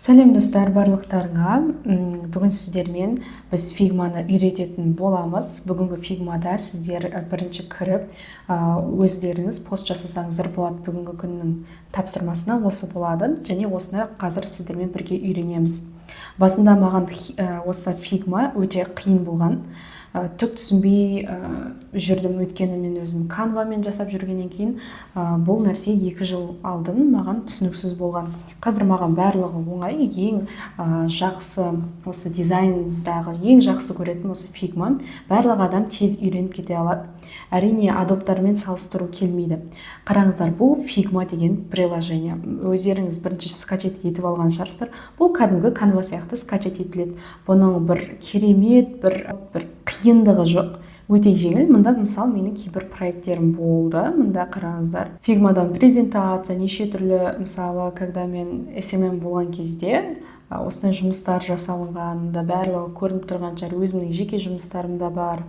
Сәлем, достар, барлықтарыңа! Бүгін сіздермен біз Фигманы үйрететін боламыз. Бүгінгі Фигмада сіздер бірінші кіріп, өздеріңіз пост жасасаңыздар болады. Бүгінгі күннің тапсырмасына осы болады және осыны қазір сіздермен бірге үйренеміз. Басында маған осы Фигма өте қиын болған. Түк түсінбей жүрдім, өйткені мен өзім Канвамен жасап жүргеннен кейін бұл нәрсе 2 жыл алдын маған түсініксіз болған. Қазір маған барлығы оңай. Ең жақсы, осы дизайндағы ең жақсы көретін осы Фигма. Барлық адам тез үйреніп кете алады. Әрине, Адобтармен салыстыру келмейді. Қараңыздар, бұл Фигма деген приложение. Өздеріңіз бірінші скачать етіп алған шығарсыздар. Бұл кәдімгі Канва сияқты скачать етіледі. Бұның бір керемет бір қиындығы жоқ, өте жеңіл. Мында, мысалы, менің кейбір проекттерім болды. Мында қараңыздар, Фигмадан презентация, неше түрлі. Мысалы, когда мен SMM болған кезде, осындай жұмыстар жасалынған. Мында барлығы көрініп тұрған шығар. Өзімнің жеке жұмыстарым да бар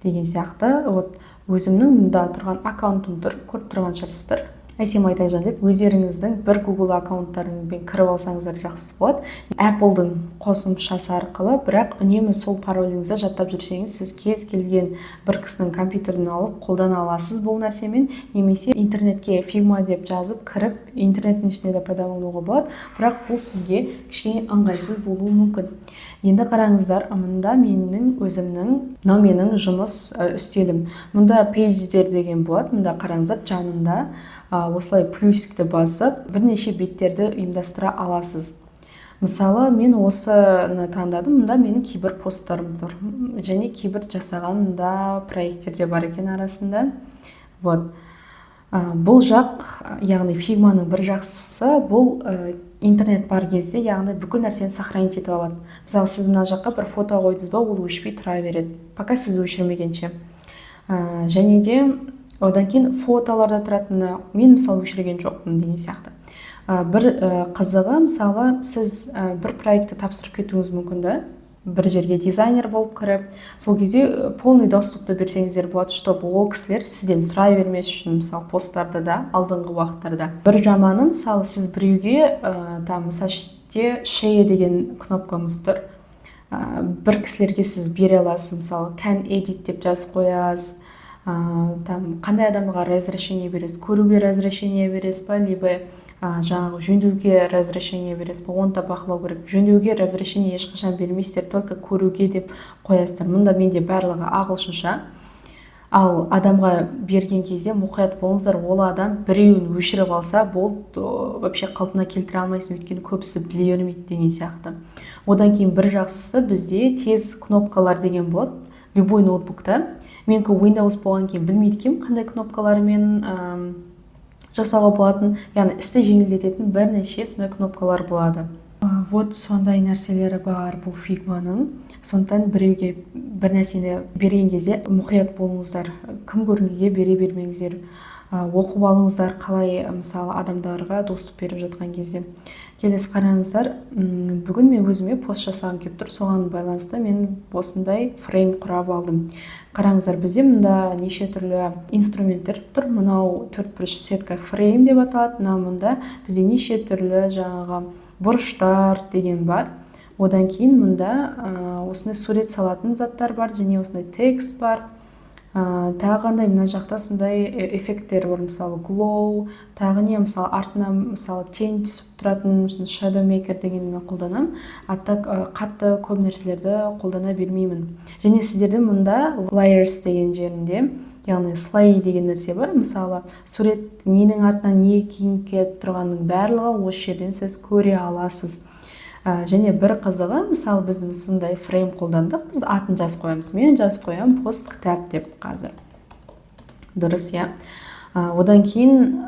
деген сияқты. Вот, өзімнің мында тұрған аккаунтым тұр, көріп тұрған шығарсыздар, Әсем Айтайжан деп. Өздеріңіздің бір Google аккаунттарыңызбен кіріп алсаңыздар, жақсы болады Apple'дың қосымшасы арқылы. Бірақ үнемі сол пароліңізді жаттап жүрсеңіз, сіз кез келген бір кісінің компьютерін алып қолдана аласыз бұл нәрсемен. Немесе интернетке Фигма деп жазып кіріп, интернеттің ішінде де пайдалануға болады, бірақ бұл сізге кішкене ыңғайсыз болуы мүмкін. Енді қараңыздар, мында менің өзімнің, мынау менің жұмыс үстелім. Мұнда пейдждер деген болады. Мында қараңыздар, жанында осылай плюсикті басып, бірнеше беттерді ұйымдастыра аласыз. Мысалы, мен осыны таңдадым. Мында менің кейбір посттарым тұр және кейбір жасаған мында проекттер де бар екен арасында. Вот. Бұл жақ, яғни Фигманың бір жақсысы бұл интернет бар кезде, яғни бүкіл нәрсені сохранить етіп алады. Мысалы, сіз мына жаққа бір фото қойдыңыз ба, ол өшпей тұра береді, пока сіз өшірмегенше. Және де одан кейін фотолар да тұрады. Мына мен, мысалы, өшірген жоқпын деген сияқты. Бір қызығы, мысалы, сіз бір проектті тапсырып кетуіңіз мүмкін да, бір жерге дизайнер болып кіріп. Сол кезде полный доступты берсеңіздер болады, чтобы ол кісілер сізден сұрай бермес үшін, мысалы, посттарды да. Алдыңғы уақыттарда бір жаманы, мысалы, сіз біреуге там, мысалы, іште share деген кнопкамыз тұр. Бір кісілерге сіз бере аласыз. Мысалы, can edit деп жазып қоясыз. Там қандай адамға разрешение бересіз: көруге разрешение бересіз ба, либо жаңағы жөндеуге разрешение бересіз ба, оны да бақылау керек. Жөндеуге разрешение ешқашан бермейсіздер, только көруге деп қоясыздар. Мұнда менде барлығы ағылшынша. Ал адамға берген кезде мұқият болыңыздар. Ол адам біреуін өшіріп алса болды, вообще қалпына келтіре алмайсың, өйткені көбісі біле бермейді деген сияқты. Одан кейін бір жақсысы, бізде тез кнопкалар деген болады любой ноутбукта. Менікі Windows болған кейін білмейді екенмін қандай кнопкалармен жасауға болатын. Яғни істі жеңілдететін бірнеше сондай кнопкалар болады. Вот сондай нәрселері бар бұл Фигманың. Сондықтан біреуге бір нәрсені берген кезде мұқият болыңыздар, кім көрінгенге бере бермеңіздер. Оқып алыңыздар қалай, мысалы, адамдарға доступ беріп жатқан кезде. Келесі, қараңыздар, бүгін мен өзіме пост жасағым келіп тұр. Соған байланысты мен осындай фрейм құрап алдым. Қараңыздар, бізде мында неше түрлі инструменттер тұр. Мынау төртбұрыш сетка фрейм деп аталады. Мына мұнда бізде неше түрлі жаңағы бұрыштар деген бар. Одан кейін мұнда осындай сурет салатын заттар бар және осындай текст бар. Тағы қандай? Мына жақта сондай эффекттер бар, мысалы, glow, тағы не, мысалы, артына, мысалы, тень түсіп тұратын shadow maker дегенді мен қолданамын. А так қатты көп нәрселерді қолдана бермеймін. Және сіздерде мұнда layers деген жерінде, яғни слои деген нәрсе бар. Мысалы, сурет ненің артынан не кейін келіп тұрғанның барлығы осы жерден сіз көре аласыз. Және бір қызығы, мысалы, біз сондай фрейм қолдандық, біз атын жазып қоямыз. Мен жазып қоямын «пост кітап» деп қазір, дұрыс, иә. Одан кейін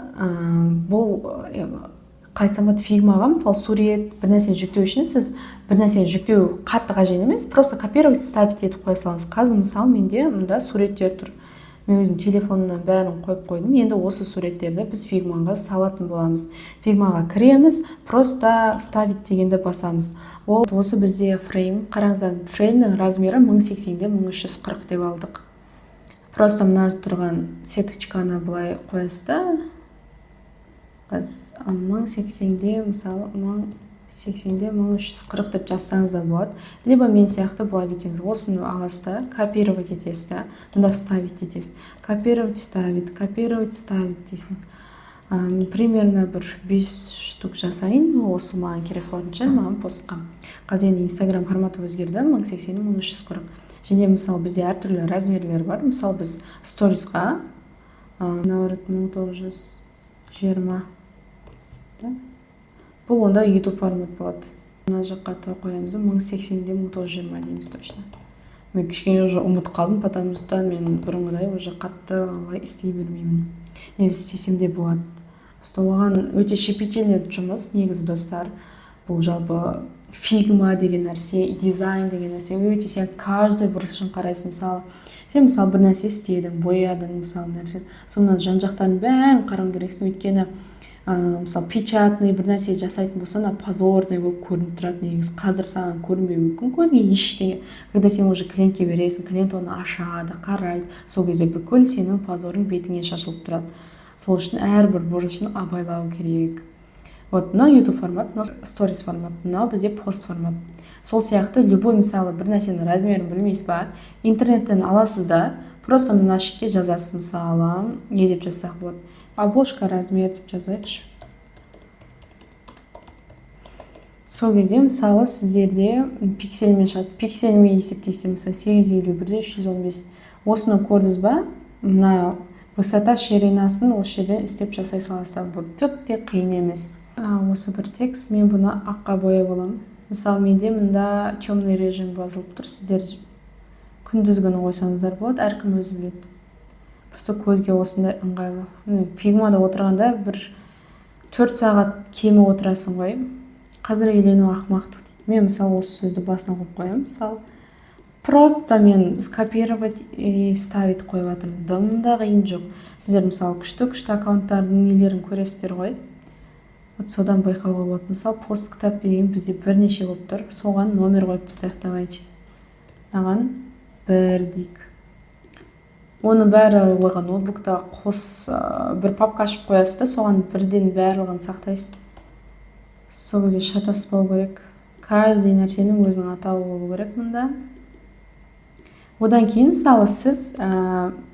бұл, қалай айтсам болады, Фигмаға, мысалы, сурет, бір нәрсені жүктеу үшін, сіз бір нәрсені жүктеу қатты қажет емес, просто копировать, вставить етіп қоя салыңыз. Қазір, мысалы, менде мында суреттер тұр. Мен өзім телефонымнан бәрін қойып қойдым. Енді осы суреттерді біз Фигмаға салатын боламыз. Фигмаға кіреміз, просто вставить дегенді басамыз. Ол осы бізде фрейм. Қараңыздар, фреймнің размері 1080-де 1340 деп алдық. Просто мына тұрған сеточканы былай қоясыз да, 1080-де, мысалы, 1080. 80-де 1340 деп жазсаңыз да болады. Либо мен сияқты былай бүйтсеңіз, осыны аласыз да, копировать етесіз да, мында вставить етесіз. Копировать, вставить, копировать, вставить дейсің. Примерно бір 5 штук жасайын, осы маған керек болатын шығар, маған постқа. Қазір енді Инстаграм форматы өзгерді, 1080, 1340. Және мысалы бізде әртүрлі размерлер бар. Мысалы біз сторисқа, наоборот, 1920, да? Бұл онда YouTube формат болады. Мына жаққа та қоямыз, 1080-де 1920 дейміз точно. Мен кішкене уже ұмытып қалдым, потому что мен бұрынғыдай уже қатты олай істей бермеймін. Негізі істесем де болады. Просто оған өте щепетильный жұмыс негізі, достар. Бұл жалпы фигма деген нәрсе, дизайн деген нәрсе өте сен каждый бұрышын қарайсың. Мысалы, сен мысалы бір нәрсе істедің, боядың, мысалы нәрсе. Соның жан-жақтарын бәрін қарау керексің, өйткені мысалы печатный бір нәрсе жасайтын болсаң, ана позорный болып көрініп тұрады негізі. Қазір саған көрінбеуі мүмкін көзіңе ештеңе. Когда сен уже клиентке бересің, клиент оны ашады, қарайды, сол кезде бүкіл сенің позорың бетіңе шашылып тұрады. Сол үшін әрбір бұрышын абайлау керек. Вот мынау YouTube формат, мынау сторис формат, мынау бізде пост формат. Сол сияқты любой мысалы бір нәрсенің размерін білмейсіз ба, интернеттен аласыз да, просто мына шетке жазасыз, мысалы, не деп жазсақ болады? Обложка размер деп жазайықшы. Сол кезде мысалы сіздерде пиксельмен шығады, пиксельмен есептейсіздер, мысалы 851-де 315. Осыны көрдіңіз ба? Мына высота, ширинасын осы жерден істеп жасай саласыздар. Бұл түк те қиын емес. Осы бір текст, мен бұны аққа бояп аламын. Мысалы, менде мында темный режим басылып тұр. Сіздер күндізгіні қойсаңыздар болады, әркім өзі біледі. Просто көзге осындай ыңғайлы. Міне, фигмада отырғанда бір 4 сағат кемі отырасың ғой. Қазір үйлену ақымақтық дейді. Мен мысалы осы сөзді басына қойып қоямын. Мысалы, просто мен скопировать и вставить қойып жатырмын. Дым да қиын жоқ. Сіздер мысалы күшті-күшті аккаунттардың нелерін көресіздер ғой. Вот содан байқауға болады. Мысалы, пост кітап деген бізде бірнеше болып тұр. Соған номер қойып тастайық, давайте. Маған 1 дейік. Оның бәрі оған ноутбукта қос, бір папка ашып қоясыз да, соған бірден барлығын сақтайсыз. Сол кезде шатаспау керек. Каждый нәрсенің өзінің атауы болу керек мұнда. Одан кейін мысалы сіз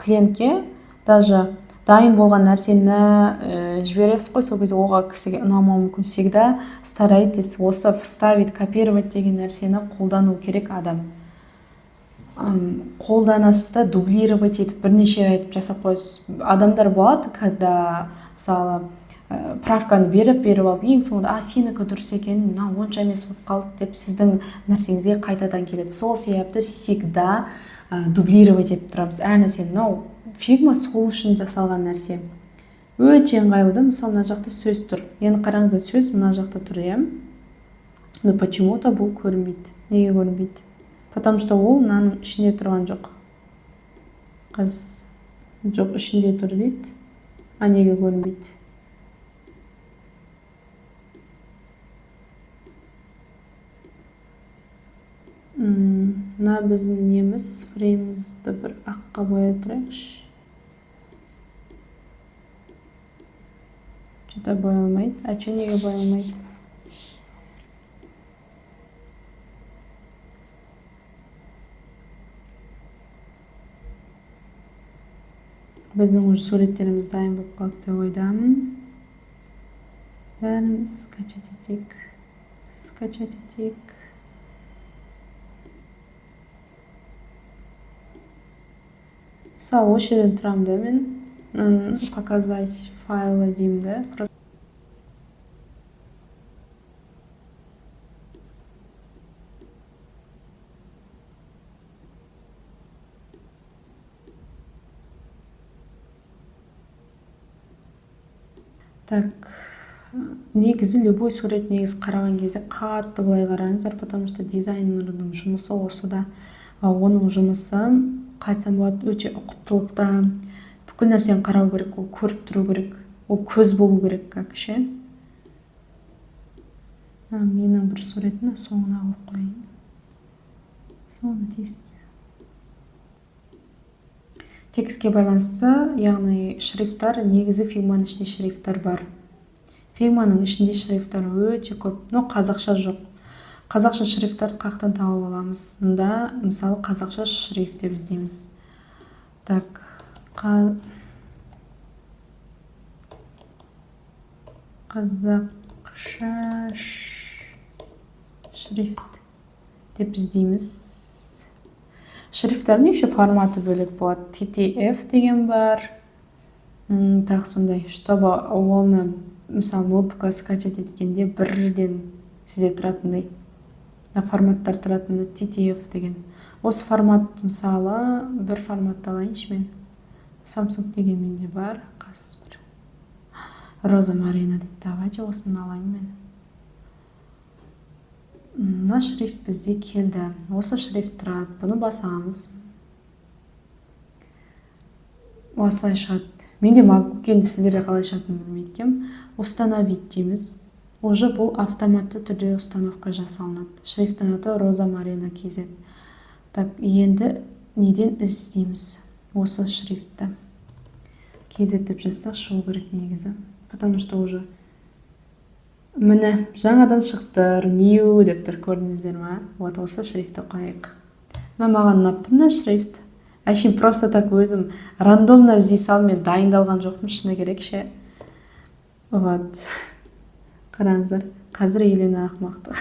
клиентке даже дайын болған нәрсені жібересіз ғой, сол кезде оға кісіге ұнамауы мүмкін. Всегда старайтесь осы вставить, копировать деген нәрсені қолдану керек адам. Қолданасыз да, дублировать етіп бірнеше айтып жасап қоясыз. Адамдар болады, когда мысалы правканы беріп алып, ең соңында, а, сенікі дұрыс екен, мынау онша емес болып қалды деп сіздің нәрсеңізге қайтадан келеді. Сол себепті всегда дублировать етіп тұрамыз әр нәрсені. Мынау фигма сол үшін жасалған нәрсе. Өте ыңғайлы да. Мысалы, мына жақта сөз тұр. Енді қараңыздар, сөз мына жақта тұр, иә? Но почему-то бұл көрінбейді. Неге көрінбейді? Потому что ол мынаның ішінде тұрған жоқ. Қыз жоқ, ішінде тұр дейді. А неге көрінбейді? Мына біздің неміз, фреймімізді бір аққа бояй тұрайықшы. Что-то боялмайды. А че неге боялмайды? Біздің уже суреттеріміз дайын болып қалды деп ойдамын. Бәрін скачать етейік. Скачать етейік. Мысалы, осы жерден тұрамын да мен. Показать файлы деймін да. Просто так, негізі любой сурет негізі қараған кезде қатты былай қараңыздар, потому что дизайнердің жұмысы осы да. Оның жұмысы, қалай айтсам болады, өте ұқыптылықта, бүкіл нәрсені қарау керек, ол көріп тұру керек, ол көз болу керек, как ше. Менің бір суретім соңына қойып қояйын. Соңына тез. Текстке байланысты, яғни шрифттар, негізі фигманың ішінде шрифттар бар. Фигманың ішінде шрифттар өте көп, но қазақша жоқ. Қазақша шрифттарды қаяқтан тауып аламыз? Мында, мысалы, қазақша шрифт деп іздейміз. Так, қазақша шрифт деп іздейміз. Шрифттардың еще форматы бөлек болады. TTF деген бар. Тағы сондай, чтобы оны, мысалы, ноутбукқа скачать еткенде бірден сізде тұратындай мына форматтар тұратындай. TTF деген осы формат. Мысалы, бір форматты алайыншы мен. Samsung деген менде бар қазір, бір Роза Марина дейді. Давайте осыны алайын мен. Мына шрифт бізде келді, осы шрифт тұрады. Бұны басамыз, осылай шығады. Менде MacBook, енді сіздерде қалай шығатынын білмейді екенмін. Установить дейміз, уже бұл автоматты түрде установка жасалынады. Шрифттің аты Роза Марина kz. Так, енді неден іздейміз осы шрифтті? Kz деп жазсақ, шығу керек негізі, потому что уже, міне, жаңадан шығып тұр, new деп тұр, көрдіңіздер ма? Вот осы шрифтті қояйық. Маған ұнап тұр мына шрифт. Әшейін просто так өзім рандомно іздей салдым, мен дайындалған жоқпын, шыны керек ше. Вот қараңыздар, қазір Елена Ақымақтық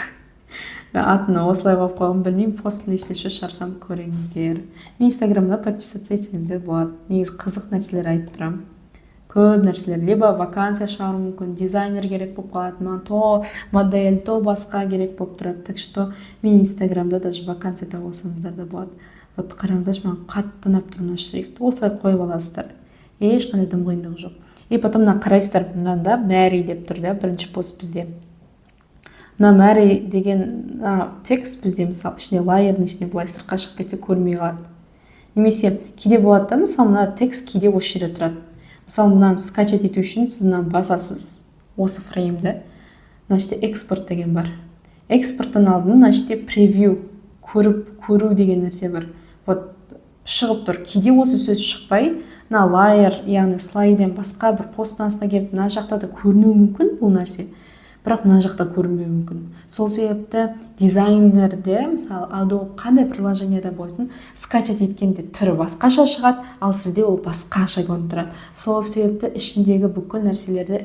атын осылай қойып қойғанмын, білмеймін. Пост, если что, шығарсам, көріңіздер. Мен Инстаграмда подписаться етсеңіздер болады. Негізі қызық нәрселер айтып тұрамын, көп нәрселер. Либо вакансия шығаруым мүмкін, дизайнер керек болып қалады маған, то модель, то басқа керек болып тұрады. Так что мен Инстаграмда даже вакансия тауып алсаңыздар да болады. Вот қараңыздаршы, маған қатты ұнап тұр мына шрифт. Осылай қойып аласыздар, ешқандай дым қиындығы жоқ. И потом мына қарайсыздар, мынанда Мэри деп тұр да, бірінші пост бізде. Мына Мэри деген мына текст бізде, мысалы, ішінде, layer дің ішінде былай сыртқа шығып кетсе, көрінбей қалады. Немесе кейде болады да, мысалы, мына текст кейде осы жерде тұрады. Мысалы, мынаны скачать ету үшін сіз мынаны басасыз, осы фреймді. Мына жерде экспорт деген бар. Экспорттан алдын мына жерде превью, көріп көру деген нәрсе бар. Вот шығып тұр. Кейде осы сөз шықпай, мына layer, яғни слайден басқа бір посттың астына келіп, мына жақта да көрінуі мүмкін бұл нәрсе, бірақ мына жақта көрінбеуі мүмкін. Сол себепті дизайнерде, мысалы, Adobe, қандай приложениеда болсын, скачать еткенде түрі басқаша шығады, ал сізде ол басқаша көрініп тұрады. Сол себепті ішіндегі бүкіл нәрселерді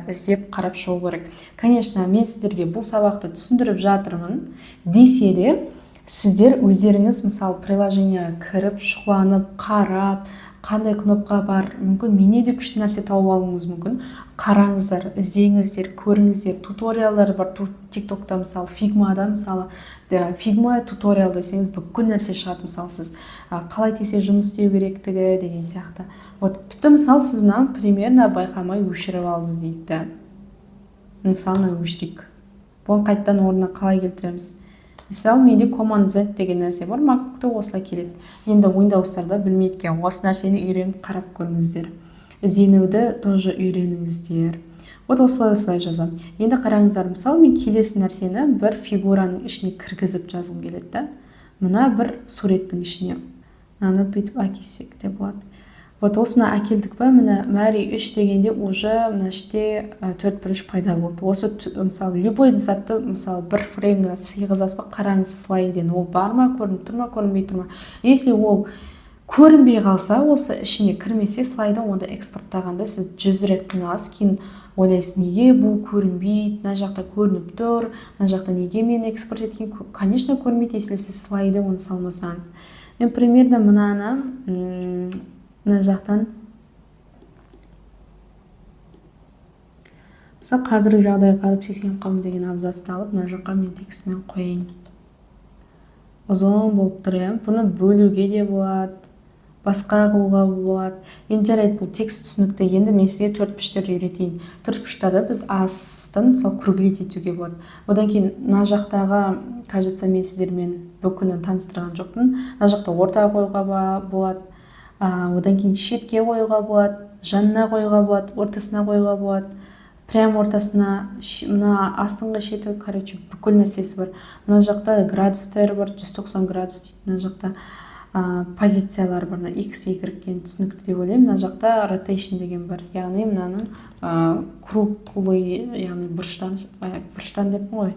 іздеп қарап шығу керек. Конечно, мен сіздерге бұл сабақты түсіндіріп жатырмын десе де, сіздер өздеріңіз, мысалы, приложение ға кіріп, шұғыланып қарап, қандай кнопка бар, мүмкін, менен де күшті нәрсе тауып алуыңыз мүмкін. Қараңыздар, іздеңіздер, көріңіздер. Туториалдар бар Тик Токта, мысалы, Фигмада. Мысалы, Фигма туториал десеңіз, бүкіл нәрсе шығады. Мысалы, сіз қалай тез жұмыс істеу керектігі деген сияқты. Вот тіпті, мысалы, сіз мынаны примерно байқамай өшіріп алдыңыз дейік та. Мысалы, мына өшірейік, бұны қайтадан орнына қалай келтіреміз? Мысалы, менде Command Z деген нәрсе бар MacBookта, осылай келеді. Енді Windows'тарда білмейді екен. Осы нәрсені үйреніп, қарап көріңіздер, ізденуді тоже үйреніңіздер. Вот осылай, осылай жазамын. Енді қараңыздар, мысалы, мен келесі нәрсені бір фигураның ішіне кіргізіп жазғым келеді да, мына бір суреттің ішіне. Мынаны бүйтіп әкелсек те болады. Вот осыны әкелдік па, міне, Мэри үш дегенде уже мына іште төрт бұрыш пайда болды. Осы, мысалы, любой затты, мысалы, бір фреймді сыйғызасыз ба? Қараңыз, слайден ол бар ма, көрініп тұр ма, көрінбей тұр ма? Если ол көрінбей қалса, осы ішіне кірмесе слайдың, онда экспорттағанда сіз 100 рет қиналасыз. Кейін ойлайсыз: неге бұл көрінбейді, мына жақта көрініп тұр, мына жақта неге мен экспорт еткен? Конечно, көрінбейді, если сіз слайды оны салмасаңыз. Мен примерно мынаны мына жақтан, мысалы, қазіргі жағдайға қарап сескеніп қалдым деген абзацты алып, мына жаққа мен текстімен қояйын. Ұзын болып тұр, иә. Бұны бөлуге де болады, басқа қылуға болады. Енді жарайды, бұл текст түсінікті. Енді мен сізге төрт бұрыштерді үйретейін. Төрт бұрыштарды біз астын, мысалы, круглить етуге болады. Одан кейін мына жақтағы, кажется, мен сіздермен бүкілін таныстырған жоқпын. Мына жақта ортаға қоюға болады, одан кейін шетке қоюға болады, жанына қоюға болады, ортасына қоюға болады, прям ортасына, мына астыңғы шеті, короче, бүкіл нәрсесі бар. Мына жақта градустар бар, 190 градус дейді мына жақта. Позициялар бар, мына x, y екені түсінікті деп ойлаймын. Мына жақта rotation деген бар, яғни мынаның круглый, яғни бұрыштан, бұрыштан деппін ғой,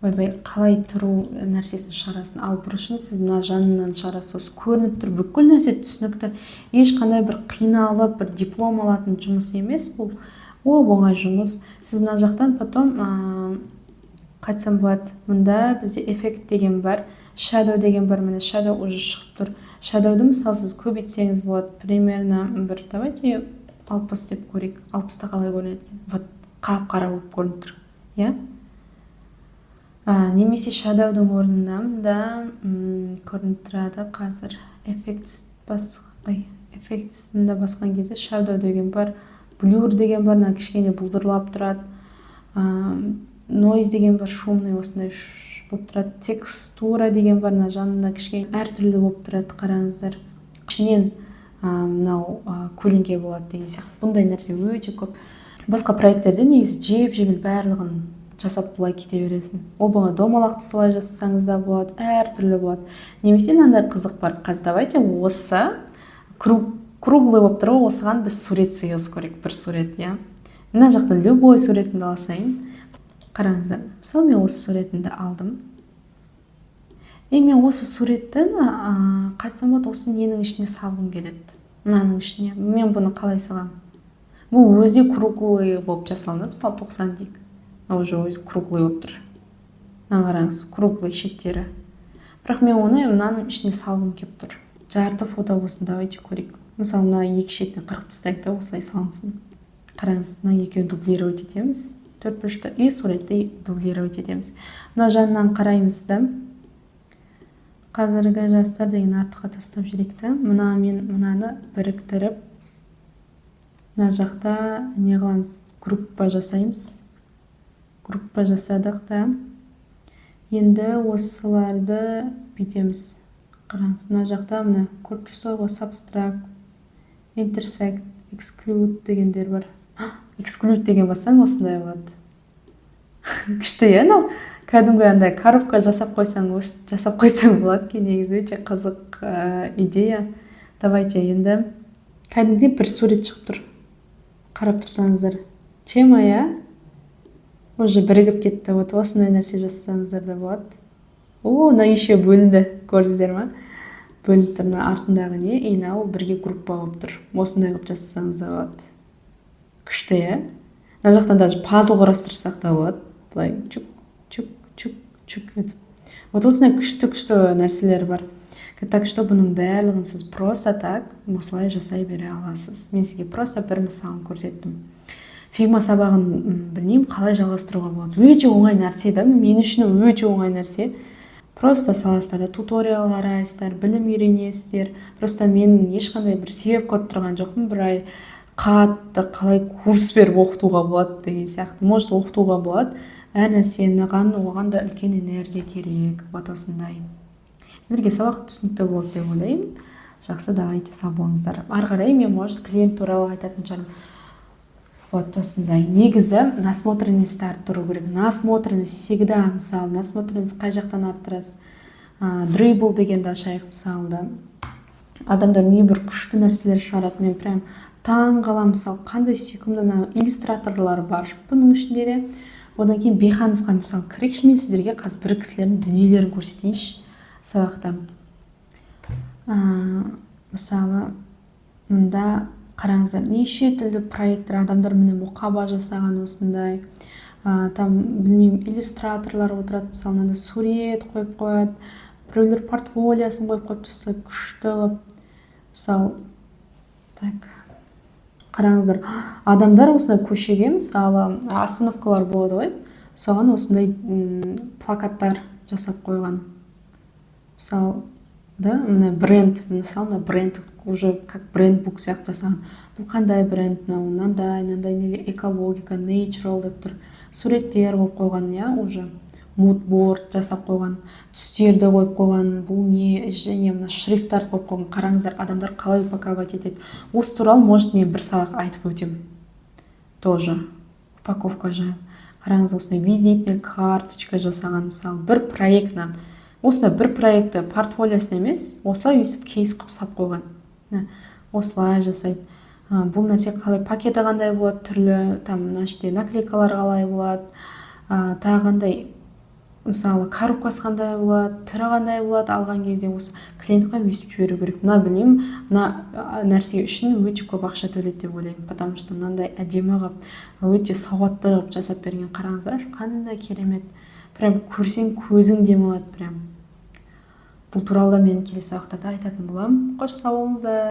ойбай, қалай тұру нәрсесін шығарасың. Ал бұрышын сіз мына жанынан шығарасыз. Осы көрініп тұр, бүкіл нәрсе түсінікті. Ешқандай бір қиналып, бір диплом алатын жұмыс емес бұл, оп оңай жұмыс. Сіз мына жақтан потом қалай айтсам болады, мында бізде эффект деген бар, shadow деген бар. Міне, shadow уже шығып тұр. Shadowды, мысалы, сіз көбейтсеңіз болады. Примерно бір, давайте, 60 деп көрейік. 60-та қалай көрінеді екен? Вот, қап қара болып көрініп тұр, иә. Немесе shadowдың орнына мында көрініп тұрады қазір эффект бас, ой, эффект мында басқан кезде shadow деген бар, blur деген бар, мына кішкене бұлдырлап тұрады. Noise деген бар, шумный, осындай болып тұрады. Текстура деген бар, мына жанында кішкене әртүрлі болып тұрады, қараңыздар. Ішінен мынау көлеңке болады деген сияқты. Бұндай нәрсе өте көп. Басқа проекттерде негізі жеп жеңіл барлығын жасап, былай кете бересің. Оп оңай домалақты солай жасасаңыз да болады, әртүрлі болады. Немесе мынандай қызық бар. Қазір давайте осы круглый болып тұр ғой, осыған біз сурет сыйғызып көрейік, бір сурет, иә. Мына жақта любой суретімді ала салайын. Қараңыздар, мысалы, мен осы суретімді алдым. И мен осы суретті, қалай айтсам болады, осы ненің ішіне салғым келеді, мынаның ішіне. Мен бұны қалай саламын? Бұл өзі круглый болып жасалынды. Мысалы, 90 дейік, уже өзі круглый болып тұр. Мына қараңыз, круглый шеттері. Бірақ мен оны мынаның ішіне салғым келіп тұр. Жарты фото болсын, давайте көрейік. Мысалы, мына екі шетін қырқып тастайық та, осылай салынсын. Қараңыз, мына екеуін дублировать етеміз, төрт бұрышты, и суретті дублировать етеміз. Мына жанынан қараймыз да, «Қазіргі жастар» деген артқа тастап жіберейік та, мына мен мынаны біріктіріп, мына жақта не қыламыз? Группа жасаймыз. Группа жасадық та, енді осыларды бүйтеміз. Қараңыз, мына жақта, мына көріп тұрсыз ғой, subtract, intersect, exclude дегендер бар. Exclude деген бассаң, осындай болады. Күшті, иә? Мынау кәдімгі андай коробка жасап қойсаң, өстіп жасап қойсаң болады екен. Негізі өте қызық идея. Давайте енді, кәдімгідей бір сурет шығып тұр, қарап тұрсаңыздар. Тема, иә, уже бірігіп кетті. Вот осындай нәрсе жасасаңыздар да болады. О, мына еще бөлінді, көрдіңіздер ма? Бөлініп тұр мына артындағы не и мынау бірге группа болып тұр. Осындай қылып жасасаңыз да болады. Күшті, иә? Мына жақтан даже пазл құрастырсақ та болады, былай чук, чук, чук, чук етіп. Вот осындай күшті күшті нәрселер бар. Так что бұның барлығын сіз просто так осылай жасай бере аласыз. Мен сізге просто бір мысалын көрсеттім. Фигма сабағын білмеймін, қалай жалғастыруға болады. Өте оңай нәрсе да, мен үшін өте оңай нәрсе. Просто саласыздар да, туториал қарайсыздар, білім үйренесіздер. Просто мен ешқандай бір себеп көріп тұрған жоқпын бір ай қатты қалай курс беріп оқытуға болады деген сияқты. Может, оқытуға болады әр нәрсені, оған да үлкен энергия керек. Вот осындай. Сіздерге сабақ түсінікті болды деп ойлаймын. Жақсы, давайте, сау болыңыздар. Ары қарай мен, может, клиент туралы айтатын шығармын. Вот осындай. Негізі насмотренностьті арттыру керек, насмотренность всегда. Мысалы, насмотренность қай жақтан арттырасыз? Dribbble дегенді ашайық. Мысалы да, адамдар небір күшті нәрселер шығарады, мен прям таң қаламын. Мысалы, қандай сүйкімді ана иллюстраторлар бар бұның ішінде де. Одан кейін Behance-қа, мысалы, кірейікші. Мен сіздерге қазір бір кісілердің дүниелерін көрсетейінші сабақта. Мысалы, мында қараңыздар, неше түрлі проекттер. Адамдар, міне, мұқаба жасаған осындай. Там, білмеймін, иллюстраторлар отырады. Мысалы, мынандай сурет қойып қояды біреулер, портфолиосын қойып қойыпты осылай күшті қылып. Мысалы, так, қараңыздар, адамдар осындай көшеге, мысалы, остановкалар болады ғой, соған осындай плакаттар жасап қойған. Мысалы да, мына бренд, мысалы, мына бренд уже как брендбук сияқты жасаған. Бұл қандай бренд? Мынау мынандай мынандай неге экологика, natural деп тұр. Суреттер қойып қойған, иә, уже мудборд жасап қойған, түстерді қойып қойған. Бұл не? Және мына шрифттарды қойып қойған. Қараңыздар, адамдар қалай упаковать етеді. Осы туралы, может, мен бір сабақ айтып өтемін тоже, упаковка жайлы. Қараңыз, осындай визитный карточка жасаған. Мысалы, бір проектнан Осындай бір проектті портфолиосына емес, осылай, өйстіп кейс қылып салып қойған. Міне, осылай жасайды. Бұл нәрсе қалай, пакеті қандай болады, түрлі там мына жерде наклейкалар қалай болады, тағы қандай, мысалы, коробкасы қандай болады, түрі қандай болады, алған кезде осы клиентқа өйстіп жіберу керек. Мына, білмеймін, мына нәрсе үшін өте көп ақша төледі деп ойлаймын, потому что мынандай әдемі қылып, өте сауатты қылып жасап берген. Қараңыздар, қандай керемет, прям көрсең, көзің демалады прям. Бұл туралы да мен келесі сабақтарда айтатын боламын. Қош, сау болыңыздар.